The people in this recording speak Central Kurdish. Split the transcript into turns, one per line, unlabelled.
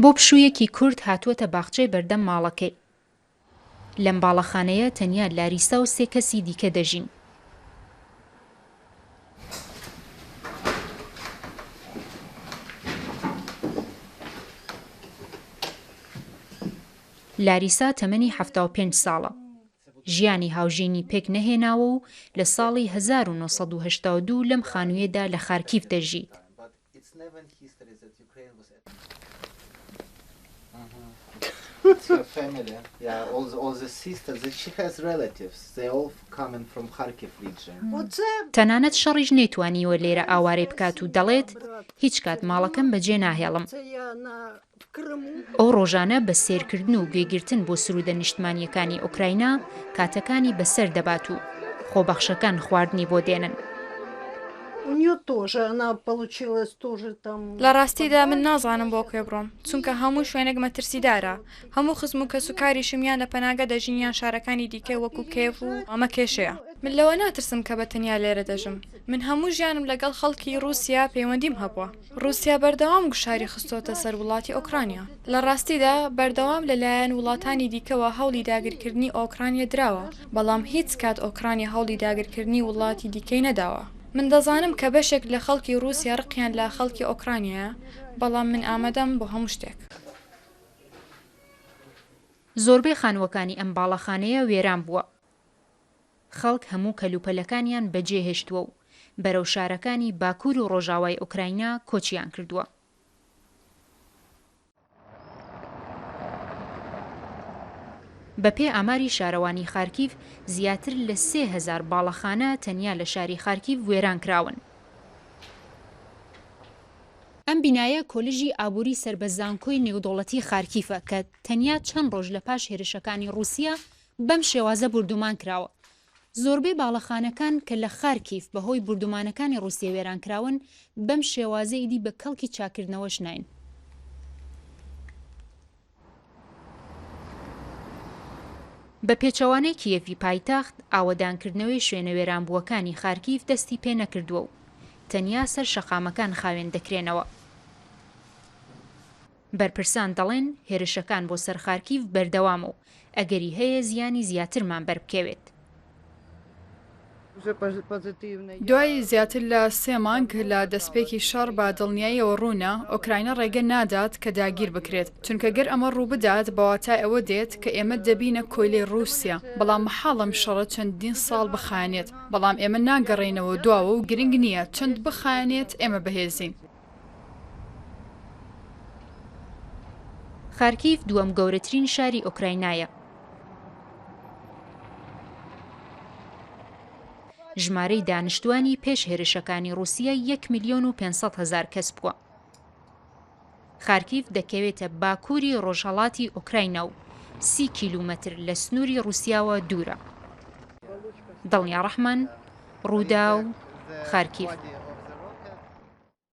بۆ پشوویەکی کورت هاتووەتە باخچەی بەردەم ماڵەکەی. لەم باڵەخانەیە تەنیا لاریسا و سێ کەسی دیکە دەژین. لاریسا تەمەنی 75 ساڵە. ژیانی هاوژینی پێک نەهێناوە و لە ساڵی 1982 لەم خانوویەدا لە خارکیڤ دەژیت. تەنانەت شەڕیش نەیتوانیوە لێرە ئاوارەی بکات و دەڵێت، هیچ کات ماڵەکەم بەجێ ناهێڵم. ئەو ڕۆژانە بە سەیرکردن و گوێگرتن بۆ سروودە نیشتمانییەکانی ئۆکراینا کاتەکانی بەسەر دەبات و خۆبەخشەکان خواردنی بۆ دێنن.
لە ڕاستیدا من نازانم بۆ کوێ بڕۆم، چونکە هەموو شوێنێک مەترسیدارە. هەموو خزم و کەسوکاریشم یان لە پەناگە دەژین یان شارەکانی دیکە وەکو کێڤ و ئەمە کێشەیە. من لەوە ناترسم کە بە تەنیا لێرە دەژم. من هەموو ژیانم لەگەڵ خەڵکی ڕووسیا پەیوەندیم هەبووە. ڕووسیا بەردەوام گوشاری خستۆتە سەر وڵاتی ئۆکرانیا. لە ڕاستیدا بەردەوام لە لایەن وڵاتانی دیکەوە هەوڵی داگیرکردنی ئۆکرانیا دراوە، بەڵام هیچ کات ئۆکرانیا هەوڵی داگیرکردنی وڵاتی دیکەی نەداوە. من دەزانم کە بەشێک لە خەڵکی ڕووسیا ڕقیان لە خەڵکی ئۆکرانیایە، بەڵام من ئامادەم بۆ هەموو شتێک.
زۆربەی خانووەکانی ئەم باڵەخانەیە وێران بووە. خەڵک هەموو کەلوپەلەکانیان بەجێهێشتووە و بەرەو شارەکانی باکوور و ڕۆژاوای ئۆکراینا کۆچیان کردووە. بەپێ ئاماری شارەوانی خارکیڤ، زیاتر لە 3000 باڵەخانە تەنیا لە شاری خارکیڤ وێران کراون. ئەم بینایە کۆلێژی ئابووری سەر بە زانکۆی نێودەوڵەتی خارکیفە کە تەنیا چەند ڕۆژ لە پاش هێرشەکانی ڕووسیا بەم شێوازە بوردومان کراوە. زۆربەی باڵەخانەکان کە لە خارکیف بەهۆی بوردومانەکانی ڕووسیە وێران کراون، بەم شێوازە ئیدی بە کەڵکی چاککردنەوەش ناین. بە پێچەوانەی کیێڤی پایتەخت، ئاوەدانکردنەوەی شوێنە وێرانبووەکانی خارکیف دەستی پێ نەکردووە و تەنیا سەر شەقامەکان خاوێن دەکرێنەوە. بەرپرسان دەڵێن هێرشەکان بۆ سەر خارکیڤ بەردەوامە و ئەگەری هەیە زیانی زیاترمان بەربکەوێت.
دوای زیاتر لە سێ مانگ لە دەستپێکی شەڕ بە دڵنیاییەوە ڕوونە ئۆکراینا ڕێگە نادات کە داگیر بکرێت، چونکە گەر ئەمە ڕووبدات بە واتای ئەوە دێت کە ئێمە دەبینە کۆیلەی ڕووسیا، بەڵام مەحاڵە ئەم شەڕە چەندین ساڵ بخایەنێت، بەڵام ئێمە ناگەڕێینەوە دواوە و گرنگ نییە چەند بخایەنێت ئێمە بەهێزین.
خارکیڤ دووەم گەورەترین شاری ئۆکراینایە. ژمارەی دانیشتوانی پێش هێرشەکانی ڕووسیە یەک ملیۆن و 500 هەزار کەس بووە. خارکیڤ دەکەوێتە باکووری ڕۆژهەڵاتی ئۆکراینا و 30 کیلومەتر لە سنووری ڕووسیاوە دوورە. دڵنیا ڕەحمان، ڕووداو، خارکیڤ.